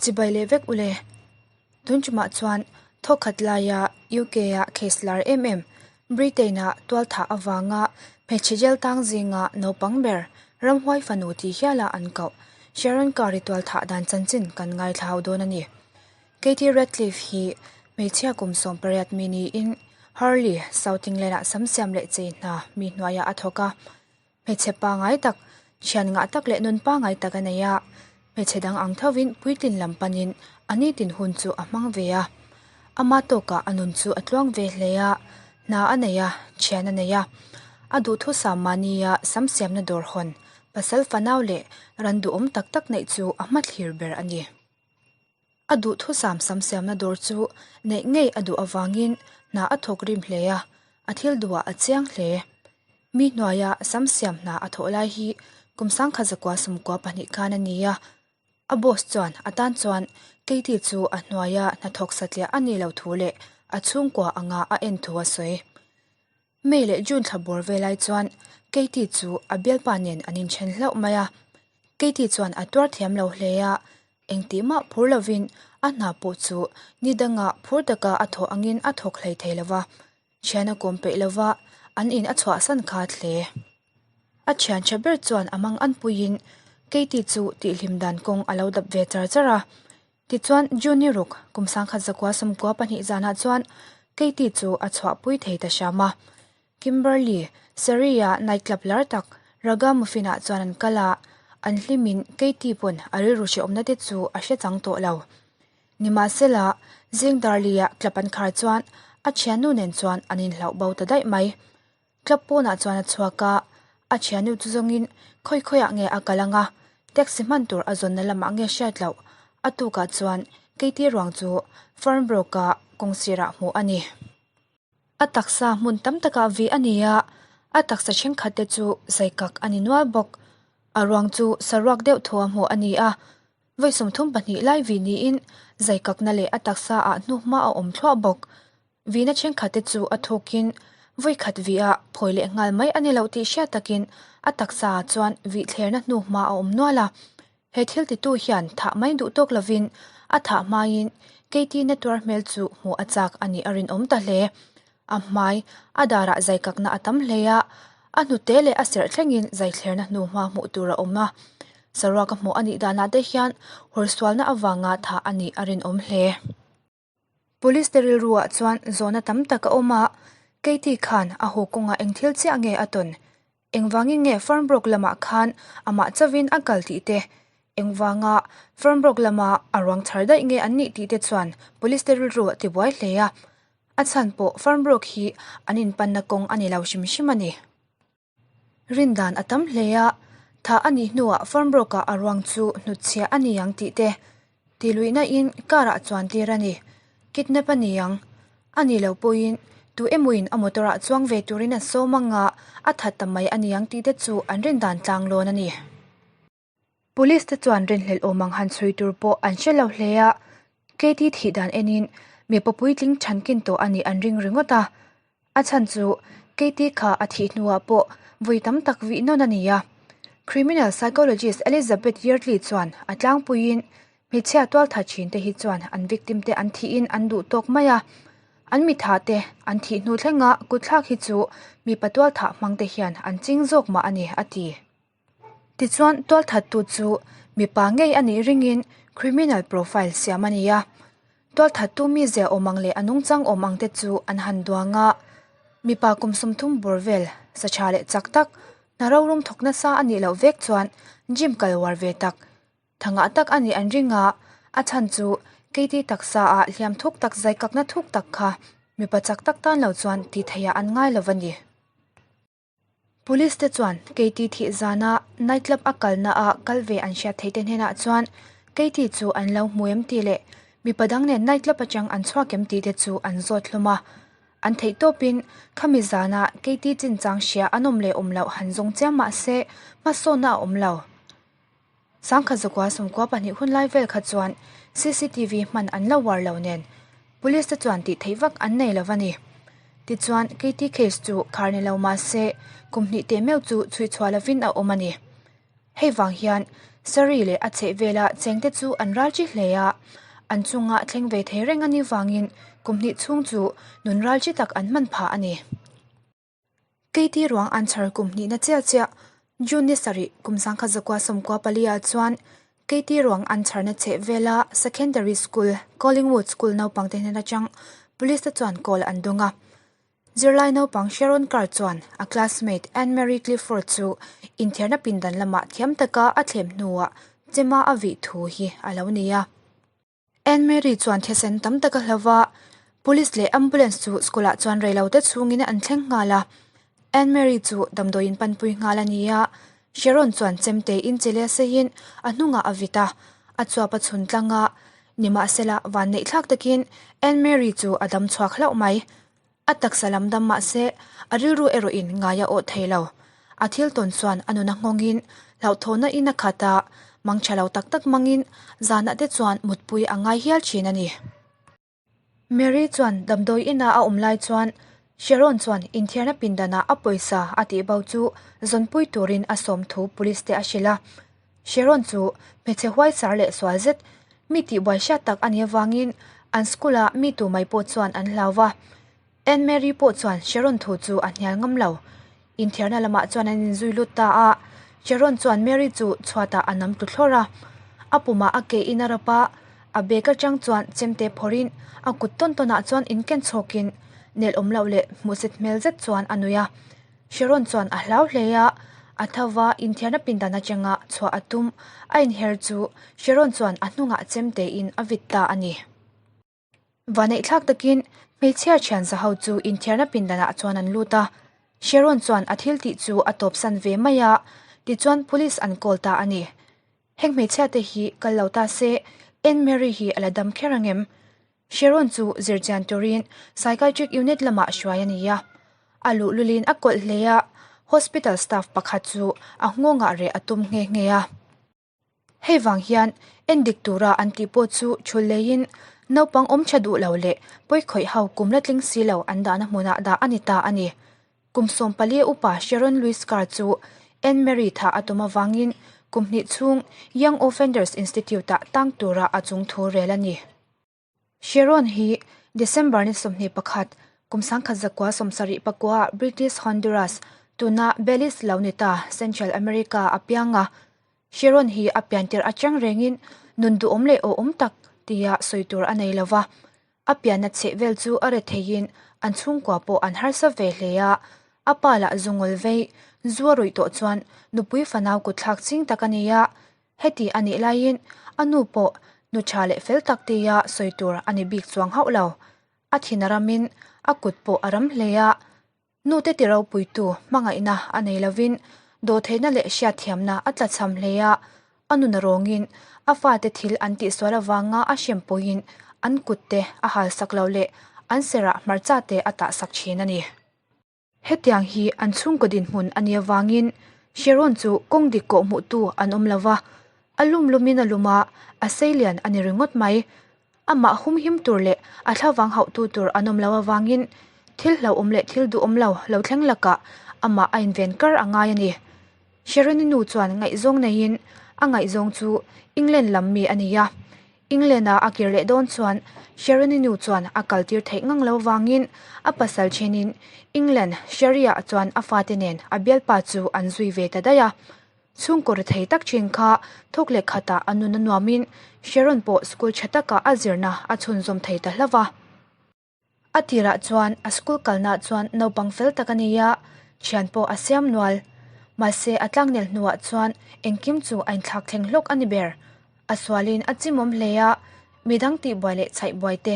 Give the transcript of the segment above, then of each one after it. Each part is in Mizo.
Chibai leh vek ule. Tun tumah chuan thawkhat laia UK-a case lar em em, Britain-a tualthah avanga hmeichhe jail tang zinga naupang ber ramhuai fanu tih hiala an koh Sharon Carr-i tualthah dan chanchin kan ngaithla hau dawn a ni. Katie Ratcliffe hi hmeichhia kum 18 mi niin Hurley, South England-ah samsiam leh chei hna mi hnuaiah a thawk a. Hmeichhe pangngai tak, thian ngah tak leh nun pangngai tak a nei a. Hmeichhe dang ang thovin puitlin lam panin a nitin hun chu a hmang ve a. Ama tawkah a nun chu a tluang ve hle a, hna a nei a, thian a nei a. A duhthusam mahnia sam siamna dawr hawn, pasal fanau leh ran duhawm tak tak neih chu a hmathlir ber a ni. A duhthusam sam siamna dawr chu neih ngei a duh avangin hna a thawk rim hle a, a thil duhah a chiang hle. Mi hnuaia sam siam hna a thawh lai hi kum sangkhat zakua sawmkua pahnih khan a ni a, a boss chuan a tan chuan Katie chu a hnuaia hnathawk satliah a nih loh thu leh a chhungkua anga a en thu a sawi. May leh June thla bawr ve lai chuan Katie chu a bialpa nen an inthen hlauh mai a. Katie chuan a tuar thiam lo hle a, engtih mah phur lovin a hna pawh chu ni danga phur taka a thawh angin a thawk hlei thei lo va, thian a kawm peih lo va, an in a chhuahsan khat hle. A thian tha ber chuan a mang anpuiin Katie chu tihhlim dan kawng a lo dap ve char char a. Tichuan, June ruk, kum 1992 zanah chuan Katie chu a chhuahpui thei ta hram a. Kimberley, Surrey-a nightclub lar tak Ragamuffin-ah chuan an kal a, an hlimin Katie pawn a rilru hrehawmna te chu a hre chang tawh lo. Nimahsela, zing darli-ah club an khar chuan a thiannu nen chuan an inhlauh bo ta daih mai. Club pawnah chuan a chhuak a, a thiannu chu zawngin khawi khawiah nge a kal ang a, taxi hman tur a zawnna lamah nge hriat loh. A tukah chuan Katie ruang chu Fernbrook-a kawng sirah hmuh a ni. A taksa hmun tam takah vih a ni a, a taksa thenkhat te chu zaikak a ni nual bawk. A ruang chu saruak deuh thu a hmuh a ni a, vawi 32 lai vih niin zaikakna leh a taksa ah hnuhma a awm thluah bawk. Vihna thenkhatte chu a thukin vawi khat vih a phawi leh nghal mai a ni loh tih hriat takin a taksa ah chuan vih thlerna hnu hma a awm nual a. He thil titu hian thah mai duh tawk lovin a thah hmain Katie na tuar hmel chu hmuh a chak a nih a rinawm ta hle. A hmai, a darah zaikakna a tam hle a, a hnute leh a serh thlengin zaithlerna hnu hma hmuh tur a awm a. Saruak a hmuh a nih danah te hian hawrsualna avanga thah a nih a rinawm hle. Police te rilruah chuan zawhna tam tak a awm a, Katie khan a haw kawngah eng thil chiah nge a tawn? Engvangin nge Fernbrook lamah khan amah chauvin a kal tih te, engvanga Fernbrook lama a ruang chhar daih nge an nih tih te chuan Police te rilru a tibuai hle a, a chhan pawh Fernbrook hi an inpanna kawng a ni lo hrim hrim a ni. Rindan a tam hle a, thah a nih hnuah Fernbrook-ah a ruang chu hnutchhiah a ni ang tih te ti luihna in car ah chuan tir a ni. Kidnap a ni ang. A nih loh pawhin tu emawin a motor ah chuang ve turin a sawm ang a, a that ta mai a ni ang tih te chu an rindan tlang lawn a ni. Police te chuan rinhlelh awm ang han chhui tur pawh an hre lo hle a, Katie thih dan enin mipa puitling thankin tawh a nih an ring ringawt a. A chhan chu Katie kha a thih hnuah pawh vawi tam tak vih nawn a ni a. Criminal psychologist Elizabeth Yeardley chuan a tlangpuiin hmeichhia tualtha thin te hi chuan an victim te an thihin an duh tawk mai a, an mitha te an thih hnu thlenga kutthlak hi chu mipa tualthah hmang te hian an ching zawk mah a ni, a ti. Tichuan, tualthattu chu mipa ngei a nih ringin criminal profile siam a ni a. Tualthattu mizia awm ang leh a nungchang awm ang te chu an han duang a. Mipa kum 30 bawr vel, sa tha leh chak tak, hna rorum thawk nasa a nih loh vek chuan gym kal uar ve tak, tha ngah tak a nih an ring a. A chhan chu Katie taksa ah hliam thuk tak zaikakna thuk tak kha mipa chak tak tan lo chuan tih theihah an ngai lo a ni. Police te chuan Katie thih zana night club a kalna ah kal ve an hriat theih te hnenah chuan Katie chu an lo hmu em tih leh mipa dang nen night club atang an chhuak em tih te chu an zawt hlawm a. An theih tawpin khami zana Katie chinchang hria an awm leh awm loh han zawng chiam mah se hmasawnna a awm lo. 1992 hun lai vel kha chuan CCTV hman an lo uar lo nen Police te chuan tih theih vak an nei lo a ni. Tichuan Katie case chu khar ni lo mah se kum hnih teh meuh chu chhuih chhuah lovin a awm a ni. Hei vang hian Surrey leh a chhehvela chengte chu an ral chi hle a, an chunga thleng ve thei reng a nih vangin kum hnih chhung chu nun ral chi tak an hman phah a ni. Katie ruang an chhar kum hnihna chiah chiah June ni sarih kum sangkhat zakua sawmkua pali ah chuan Katie ruang an chharna chhehvela Secondary School, Collingwood School naupangte hnen atang Police te chuan call an dawng a. Zirlai naupang Sharon Carr chuan a classmate Anne Marie Clifford chu inthiarna pindan lamah thiam taka a thlem hnuah chema a vih thu hi a lo ni a. Anne Marie chuan thisen tam tak a hlo va, Police leh Ambulance chu school ah chuan reilote chhungin an thleng nghal a. Anne Marie chu damdawiin panpui nghal a ni a, Sharon chuan chemte in che leh seiin a hnungah a vit a, a chuap a chhun tlang a. Nimahsela vanneihthlak takin Anne Marie chu a dam chhuak hlauh mai. A taksa lam dam mah se, a rilru erawhin ngai a awh thei lo. A thil tawn chuan a nuna nghawngin hlauhthawhna in a khat a, mang tha lo tak tak mangin zanah te chuan mutpui a ngai hial thin a ni. Mary chuan damdawi ina a awm lai chuan Sharon chuan inthiarna pindanah a pawisa a tihbo chu zawnpui turin a sawm thu police te a hrilh a. Sharon chu hmeichhe huaisar leh sual zet, mi tihbuai hriat tak a nih avangin an school-a mi tu mai pawh chuan an hlau va. Anne Mary pawh chuan Sharon thu chu a hnial ngam lo. Inthiarna lamah chuan an inzui lut ta a, Sharon chuan Mary chu chhuatah a nam tlu thlawr a. A pumah a ke in a rap a, a bag atang chuan chemte phawrhin a kut tawn tawnah chuan inken chhawkin nel awm loh leh hmuhsit hmel zet chuan a nui a. Sharon chuan a hlau hle a, a tho va inthiarna pindan atanga chhuah a tum a inher chu Sharon chuan a hnungah chem tein a vit ta a ni. Vaneihthlak takin hmeichhia thian za ho chu inthiarna pindanah chuan an lut a, Sharon chuan a thil tih chu a tawpsan ve mai a, tichuan police an call ta a ni. Heng hmeichhia te hi kal lo ta se Anne Mary hi a la dam kher angem? Sharon chu zirchian turin Psychiatric Unit lamah hruai a ni a. A luhlulin a kawlh hle a, hospital staff pakhat chu a nghawngah reh a tum nghe nghe a. Hei vang hian endik tura an tih pawh chu thul leiin naupang awm tha duh lo leh pawikhawih ho kum la tling si lo an dahna hmunah dah a ni ta a ni. Kum 14 upa Sharon Louise Carr chu Anne Marie thah a tum avangin kum hnih chhung Young Offenders Institute-ah tang tura a chung thu rel a ni. Sharon hi December ni 21, kum 1974 British Honduras, tuna Belize lo ni ta, Central America a piang a. Sharon hi a piantir atang rengin nun duhawm leh awhawm tak tia sawi tur a nei lova. A pianna chhehvel chu a retheiin an chhungkua pawh an harsa ve hle a. A pa lah zungawl vei, zu a ruih tawh chuan nupui fanau kutthlak ching tak a ni a. Heti a nih laiin a nu pawh nu tha leh fel tak tia sawi tur a ni bik chuang hauh lo. A thin a ramin a kut pawh a ram hle a. Nute ti ropuitu hmangaihna a nei lovin dawhtheihna leh hriatthiamna a tlachham hle a. A nun a rawngin a fate thil an tihsual avanga a hrem pawhin an kutte a halsak lo leh an serah hmarcha te a tahsak thin a ni. Hetiang hi an chhungkaw dinhmun a nih avangin Sharon chu kawng dik kawh hmuhtu an awm lo va, a lum lumin a lum a, a seilian a ni ringawt mai. Amah humhim tur leh a thlavang hauhtu tur an awm lo avangin thil hlauhawm leh thil duhawm lo lo thleng lakah amah a inven kar a ngai a ni. Sharon-i nu chuan ngaihzawng neiin a ngaihzawng chu England lam mi a ni a, England-a a kir leh dawn chuan Sharon-i nu chuan a kaltir theih ngang lo vangin a pasal thenin England Sharia chuan a fate nen a bialpa chu an zui ve ta daih a. Chhungkaw rethei tak thin kha thawk leh khatah a nun a nuamin Sharon pawh school tha takah a zirna a chhunzawm thei ta hlauh va. A tirah chuan a school kalnaah chuan naupang fel tak a ni a, thian pawh a siam nual. Mahse a tlangnel hnuah chuan engkim chu a inthlak thleng hlawk a ni ber. A sualin a chimawm hle a, midang tihbuai leh chhaihbuai te,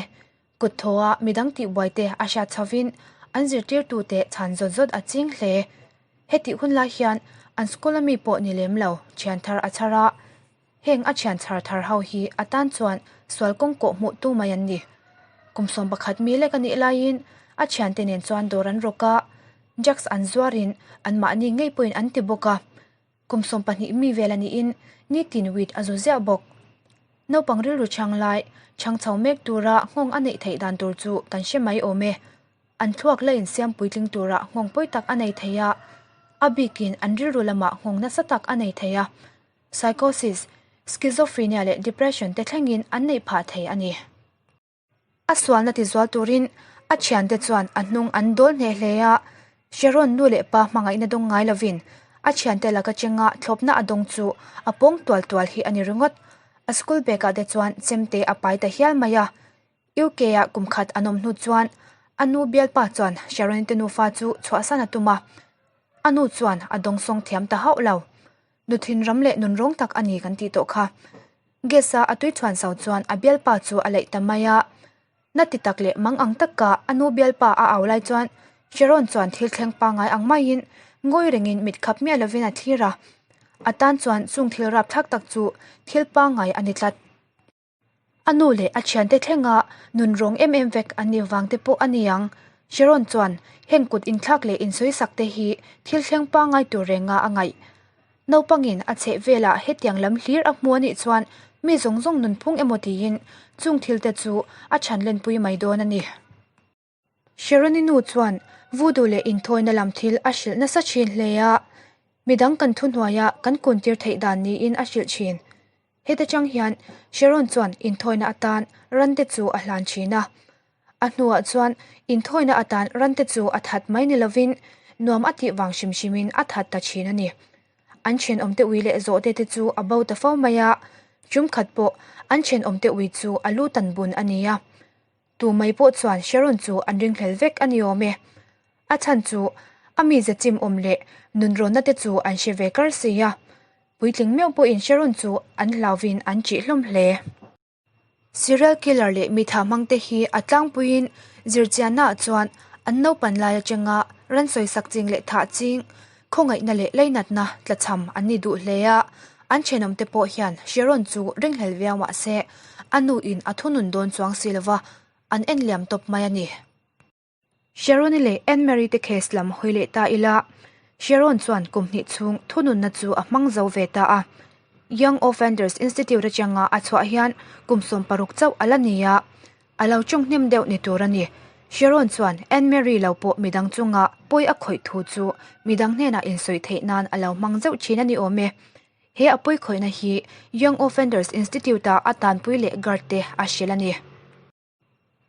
kut thaw a midang tihbuai te a hriat chhovin an zirtirtute chhan zawt zawt a ching hle. Hetih hun lai hian an school a mi pawh ni lem lo thian thar a chhar a, Heng a thian chhar thar ho hi a tan chuan sual kawng kawh hmuh tu mai an ni. Kum 11 mi lek a nih laiin a thiante nen chuan dawr an rawk a, drugs an zuarin anmahni ngei pawhin an ti bawk a. Kum 12 mi vel a niin nitin weed a zu ziah bawk. Naupang rilru chhang lai, chhang chho mek tura nghawng a neih theih dan tur chu kan hre mai awm e. An thluak la insiam puitling tura nghawng pawi tak a nei thei a, a bikin an rilru lamah nghawng nasa tak a nei thei a. Psychosis, Schizophrenia leh Depression te thlengin an neih phah thei a ni. A sualna tizual turin a thiante chuan a hnung an dawl hneh hle a, Sharon nu leh pa hmangaihna dawng ngai lovin a thiante laka chenga thlawpna a dawng chu a pawng tual tual hi a ni ringawt. A school bag ah te chuan chemte a pai ta hial mai a. UK ah kum khat an awm hnu chuan a nu bialpa chuan Sharon te nufa chu chhuahsan a tum a, a nu chuan a dawngsawng thiam ta hauh lo. Nu thinram leh nunrawng tak a ni kan tih tawh kha. Gas-a a tui chhuan so chuan a bialpa chu a laih ta mai a. Na ti tak leh mang ang taka a nu bialpa a au lai chuan Sharon chuan thil thleng pangngai ang maiin ngawi rengin mit khap miah lovin a thlir a. A tan chuan chung thil rapthlak tak chu thil pangngai a ni tlat. A nu leh a thiante thlenga nun rawng em em vek an nih vang te pawh a ni ang. Sharon chuan heng kut inthlak leh insawisak te hi thil thleng pangngai tur renga a ngaih. Naupangin a chheh velah hetiang lam hlir a hmu a nih chuan mi zawng zawng nunphung emaw tiin chung thil te chu a chhan lenpui mai dawn a ni. Sharon-i nu chuan voodoo leh inthawina lam thil a hrilh nasa thin hle a, midang kan thuhnuaia kan kuntir theih dan niin a hrilh thin. Heta chang hian Sharon chuan inthawina atan rante chu a hlan thin a. A hnuah chuan inthawina atan rante chu a that mai ni lovin nuam a tih vang hrim hrimin a that ta thin a ni. An thenawmte ui leh zawhte te chu a bo ta fo mai a, tum khat pawh an thenawmte ui chu a lu tan bun a ni a. Tu mai pawh chuan Sharon chu an ringhlel vek a ni awm e. A chhan chu a mize chim awm leh nunrawnna te chu an hre ve kar si a. Puitling meuh pawhin Sharon chu an hlauvin an ṭih hlawm hle. Serial killer leh mi tha hmang te hi a tlangpuiin zirchiannaah chuan an naupan lai atanga ran sawisak ching leh thah ching, khawngaihna leh leinatna tlachham an ni duh hle a. An thenawmte pawh hian Sharon chu ringhlel viau mah se, a nuin a thunun dawn chuang si lova, an en liam tawp mai a ni. Sharon-i leh Anne Marie te case lam hawi leh ta ila, Sharon chuan kum hnih chhung thununna chu a hmang zo ve ta a. Young Offenders Institute atanga a chhuah hian kum 16 chauh a la ni a, a lo tawng hnem deuh ni tur a ni. Sharon chuan Anne Marie lo pawh midang chunga pawi a khawih thu chu midang hnenah insawi theih nan a lo hmang zeuh thin a ni awm e. He a pawi khawihna hi Young Offenders Institute-a a tanpui leh guard te a hrilh a ni.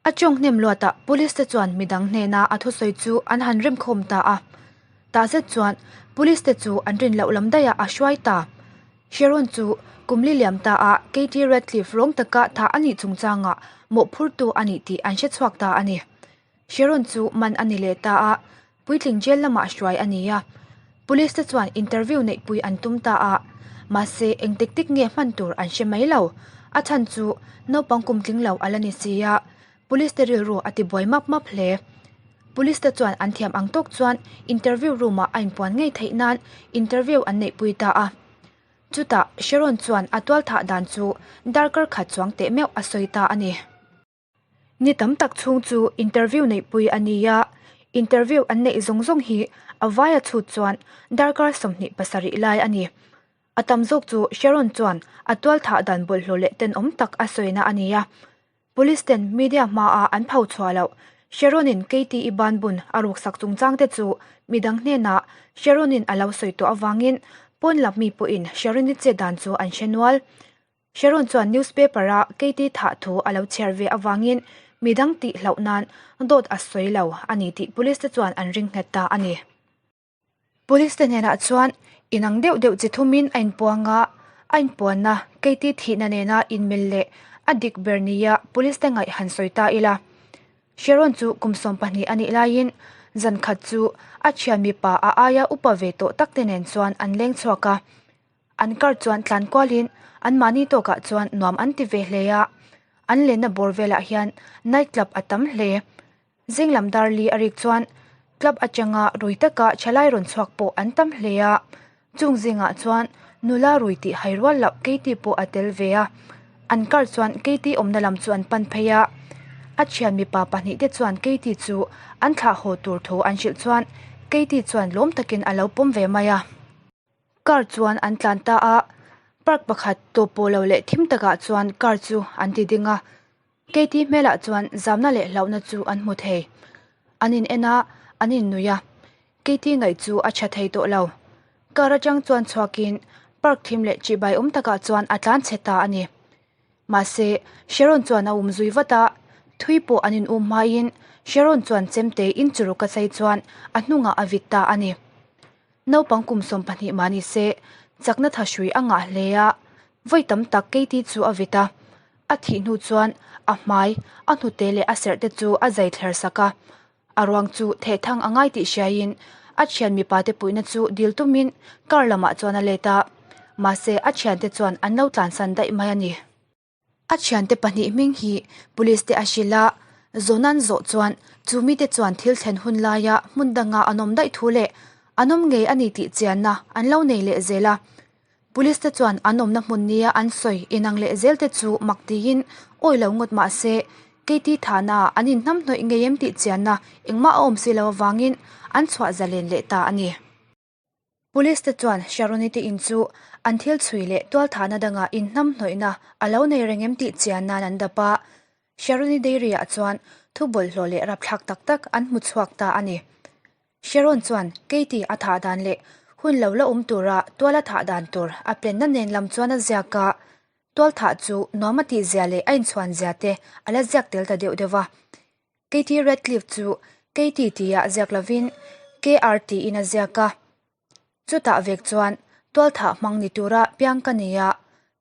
A tawng hnem luatah police te chuan midang hnena a thusawi chu an han remkhawm ta a. Tah zet chuan police te chu an rin loh lam daihah a hruai ta. Sharon chu kum li liam ta a Katie Ratcliffe rawng taka thah a nih chungchangah mawhphurtu a nih tih an hrechhuak ta a ni. Sharon chu man a ni leh ta a, puitling jail lamah hruai a ni a. Police te chuan interview neihpui an tum ta a, mahse eng tik tik nge hman tur an hre mai lo. A chhan chu naupang kum tling lo a la ni si a, police te rilru a ti buai map map hle. Police te chuan an thiam ang tawk chuan interview room ah a inpuan ngei theih nan interview an neihpui ta a. Chutah Sharon chuan a tualthah dan chu darkar khat chuang teh meuh a sawi ta a ni. Ni tam tak chhung chu interview neihpui a ni a, interview an neih zawng zawng hi a vaia chhut chuan darkar 27 lai a ni. A tam zawk chu Sharon chuan a tualthah dan bawlhhlawh leh tenawm tak a sawina a ni a. Police ten media hmaah an pho chhuah loh. Sharon-in Katie-i banbun a ruksak chungchang te chu midang hnenah Sharon-in a lo sawi tawh avangin pawn lam mi pawhin Sharon-i chet dan chu an hre nual. Sharon chuan newspaper-a Katie thah thu a lo chhiar ve avangin midang tih hlauh nan dawt a sawi lo a ni tih police te chuan an ring nghet ta a ni. Police te hnenah chuan inang deuh deuh chi thumin a inpuang a, a inpuanna Katie thihna nena inmil leh a dik ber nia police te ngaih han sawi ta ila. Sharon chu kum 12 a nih laiin zan khat chu a thian mipa a aia upa ve tawh tak te nen chuan an leng chhuak a. An kar chuan tlan kualin anmahni tawkah chuan nuam an ti ve hle a, an lenna bawr velah hian night club a tam hle. Zinglam dar li a rik chuan club atanga rui taka thalai rawn chhuak pawh an tam hle a, chung zingah chuan nula rui tih hai rual loh Katie pawh a tel ve a. An kar chuan Katie awmna lam chu an pan phei a, a thian mipa pahnih te chuan Katie chu an thlah haw tur thu an hrilh chuan Katie chuan lawm takin a lo pawm ve mai a. Car chuan an tlan ta a, park pakhat tawp pawh lo leh thim takah chuan car chu an ti ding a, Katie hmelah chuan zamna leh hlauhna chu an hmu thei. An in en a, an in nui a, Katie ngaih chu a tha thei tawh lo. Car atang chuan chhuakin Park thim leh ṭihbai awm takah chuan a tlan chhe ta a ni. Mahse, Sharon chuan a um zui vat a, thui pawh an in um hmaiin Sharon chuan chemte in churuk a chei chuan a hnungah a vit ta a ni. Naupang kum 12 mah ni se, chakna tha hrui a ngah hle a, vawi tam tak Katie chu a vit a. A thih hnu chuan a hmai, a hnute leh a serh te chu a zai thler sak a. A ruang chu thehthang a ngai tih hriaiin a thian mipa te puihna chu dil tumin car lamah chuan a let a, mahse a thiante chuan an lo tlansan daih mai a ni. A thiante pahnih hming hi police te a hrilh a, zawn an zawh chuan chu mite chuan thil thlen hun laia hmun danga an awm daih thu leh an awm ngei a ni tih chianna an lo nei leh zel a. Police te chuan an awmna hmun nia an sawi inang leh zel te chu mak tiin awi lo ngawt mah se Katie thahna ah an inhnamhnawih ngei em tih chianna engmah a awm si lo avangin an chhuah zalen leh ta a ni. Police te chuan Sharoni te in chu an thil chhui leh tual thahna dangah inhnamhnawihna a lo nei reng em tih chian nan an dap a, Sharoni Dairy ah chuan thu bawlhhlawh leh rapthlak tak tak an hmu chhuak ta a ni. Sharon chuan Katie a thah dan leh hun lo la awm tura tual a thah dan tur a plenna nen lam chuan a ziak a, tual thah chu nuam a tih zia leh a inchhuan zia te a la ziak tel ta deuh deuh a. Katie Ratcliffe chu Katie tia ziak lovin KR tiin a ziak a. Chutah vek chuan tual thah hmang ni tura piang ka nei a,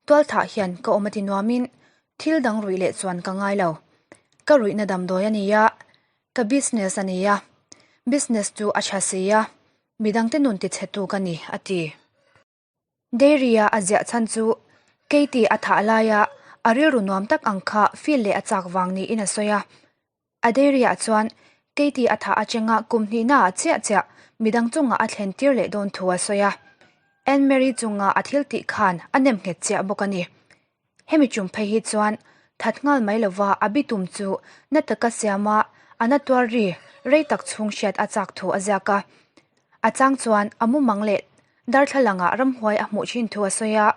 tual thah hian ka awm a ti nuamin thil dang ruih leh chuan ka ngai lo. Ka ruihna damdawi a ni a, ka business a ni a, business chu a tha si a, midangte nun tichhetu ka ni, a ti. Dairy-a a ziah chhan chu Katie a thah laia a rilru nuam tak ang kha feel leh a chak vang niin a sawi a. A dairy-ah chuan Katie a thah atanga kum hnihnaah chiah chiah midang chungah a thlen tir leh dawn thu a sawi a. Anne Marie chunga a thil tih khan a nem nghet chiah bawk a ni. Hemi tum phei hi chuan that nghal mai lova a bitum chu na taka siama a na tuar ri rei tak chhung hriat a chak thu a ziak a. A chang chuan a mumang leh darthlalangah ramhuai a hmuh thin thu a sawi a,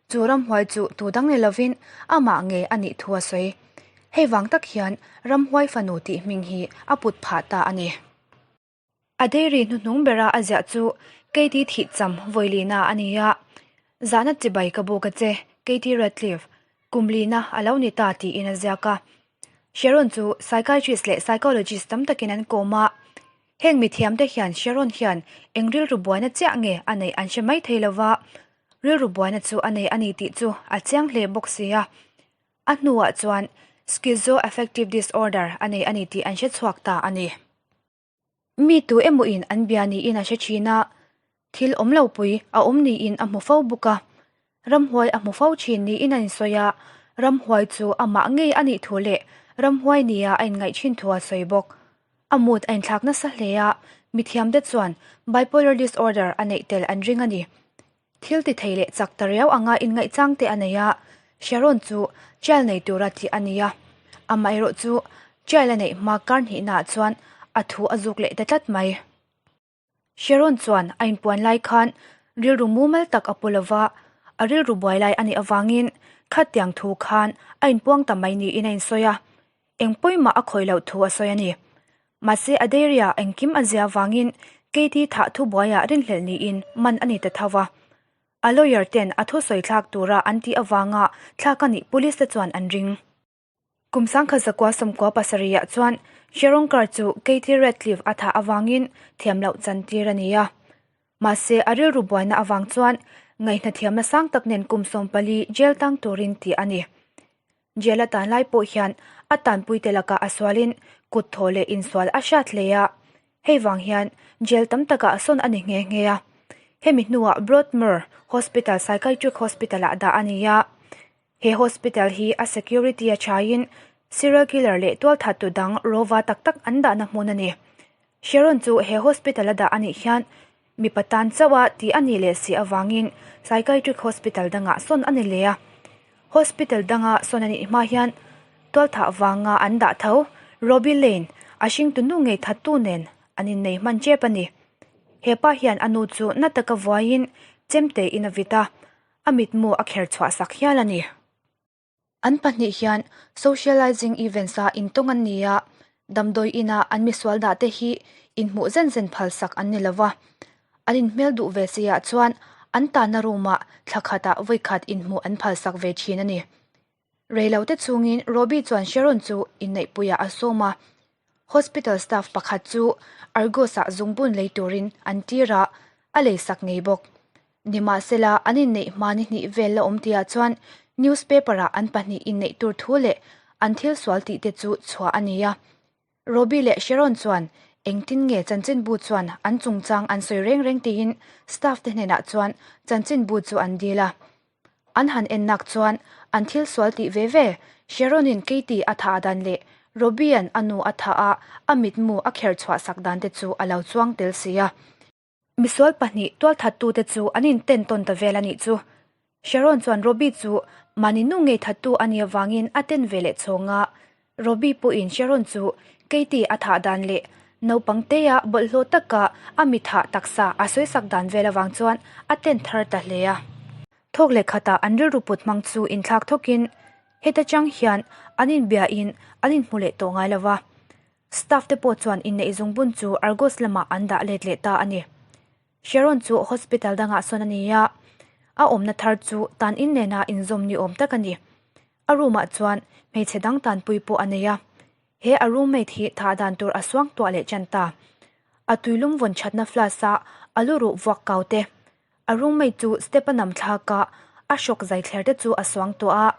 chu ramhuai chu tu dang ni lovin amah nge a nih thu a sawi. Hei vang tak hian ramhuai fanu tih hming hi a put phah ta a ni. A dairy hnuhnung bera a ziah chu Katie thih cham vawilina a ni a, Zahna chibai ka buk a che, Katie Ratcliffe, kum lina a lo ni ta tiin a ziak a. Sharon chu psychiatrist leh psychologist tam takin an kawm a, heng mithiamte hian Sharon hian eng rilru buaina chiah nge a neih an hre mai thei lova, rilru buaina chu a nei a ni tih chu a chiang hle bawk si a. A hnuah chuan schizoaffective disorder a nei a ni tih an hre chhuak ta a ni. Mi tu emaw in an bia niin a hre thin a, thil awm lo pui a awm niin a hmu fo bawk a. Ramhuai a hmu fo thin niin a insawi a, ramhuai chu amah ngei a nih thu leh ramhuai nia a inngaih thin thu a sawi bawk. A mood a inthlak nasa hle a, mithiamte chuan bipolar disorder a neih tel an ring a ni. Thil ti thei leh chak ta riau anga inngaihchang te a nei a, Sharon chu trial nei tura tih a ni a. Amaherawh chu trial a neih hma kar hnihnaah chuan a thu a zuk leh ta tlat mai. Sharon chuan a inpuan lai khan rilru mumal tak a pu lova, a rilru buai lai a nih avangin khatiang thu khan a inpuang ta mai niin a insawi a, eng pawimah a khawih loh thu a sawi a ni. Mahse a dairy-ah engkim a zia avangin Katie thah thu buaiah rinhlelh niin man a ni ta tho va. A lawyer ten a thusawi thlak tura an tih avanga thlak a nih police te chuan an ring. Kum 1997 ah chuan Sharon Carr chu Katie Ratcliffe a thah avangin thiam loh chantir a ni a. Mahse a rilru buaina avang chuan ngaihna thiamna sang tak nen kum 14 jail tang turin tih a ni. Jail a tan lai pawh hian a tanpuite lakah a sualin kut thaw leh insual a hriat hle a, hei vang hian jail tam takah sawn a ni nghe nghe a. Hemi hnuah Broadmoor Hospital Psychiatric Hospital-ah dah a ni a. He hospital hi a security a thain serial killer leh tualthattu dang rova tak tak an dahna hmun a ni. Sharon chu he hospital a dah a nih hian mipa tan chauh a tih a nih leh si avangin psychiatric hospital dangah sawn a ni leh a. Hospital danga sawn a nih hma hian tualthah vanga an dah tho Robbie Lane a hringtu nu ngei thattu nen an innei hman tep a ni. He pa hian a nu chu na taka vuaiin chemte in a vit a, a mitmu a kher chhuah sak hial a ni. An pahnih hian socializing events a intawng an ni a, damdawi ina an misual dah te hi inhmuh zen zen phal sak an ni lo va. An inhmel duh ve si ah chuan An tanna room-ah thla khatah vawi khat inhmuh an phalsak ve thin a ni. Reilote chungin Robbie chuan Sharon chu inneihpuiah a sawm a. Hospital staff pakhat chu Argos-ah zungbun lei turin an tir a, a leisak ngei bawk. Nimahsela, an inneih hma ni hnih vel la awm tihah chuan newspaper-ah an pahnih inneih tur thu leh an thil sual tih te chu chhuah a ni a. Robbie leh Sharon chuan engtin nge chanchinbu chuan an chungchang an sawi reng reng tiin staff te hnenah chuan chanchinbu chu an dil a. An han en nak chuan an thil sual tih ve ve, Sharon-in Katie a thah dan leh Robbie-a'n a nu a thah a a mitmu a kher chhuah sak dan te chu a lo chuang tel si a. Misual pahnih tualthattute chu an inten tawn ta vel a nih chu. Sharon chuan Robbie chu mahni nu ngei thattu a nih avangin a ten ve leh chhawng a. Robbie pawhin Sharon chu Katie a thah dan leh naupang teia bawlhhlawh taka a mi thah taksa a sawisak dan vel avang chuan a ten thar ta hle a. Thawk leh khatah an rilru put hmang chu inthlak thawkin heta chang hian an inbiain an inhmu leh tawh ngai lo va. Staff te pawh chuan inneih zungbun chu Argos lamah an dah let leh ta a ni. Sharon chu hospital dangah sawn a ni a, a awmna thar chu tan in nena inzawm ni awm tak a ni. A room ah chuan hmeichhe dang tanpui pawh a nei a, he a roommate hi thah dan tur a suang tuah leh tan ta. A tuilum vawn thatna flask a a lu ruh vuak kau te, A roommate chu step a nam thlak a, a hrawk zai thler te chu a suang tuah a.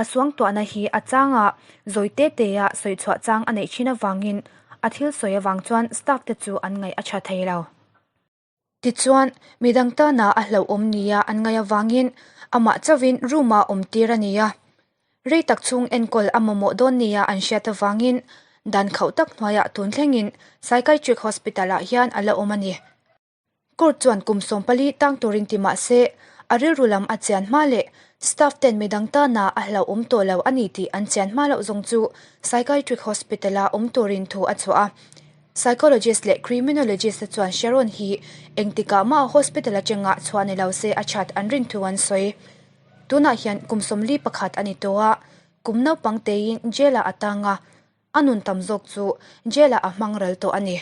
A suang tuahna hi a chang a, zawi te te a sawi chhuah chang a neih thin avangin a thil sawi avang chuan staff te chu an ngaih a tha thei lo. Tichuan, midang tana a hlauhawm nia an ngaih avangin amah chauhin room ah awm tir a ni a. Rei tak chhung enkawl a mamawh dawn nia an hriat avangin dan khauh tak hnuaiah tun thlengin Psychiatric Hospital ah hian a la awm a ni. Court chuan kum 14 tang turin ti mah se, a rilru lam a chian hma leh staff ten midang tana a hlauhawm tawh lo a ni tih an chian hma loh zawng chu Psychiatric Hospital-a awm turin thu a chhuah a. Psychologist leh Criminologist te chuan Sharon hi engtikah mah hospital atanga chhuah ni lo se a that an rin thu an sawi. Tunah hian kum 41 a ni tawh a, kum naupang teiin jail-ah a tang a, a nun tam zawk chu jail-ah a hmang ral tawh a ni.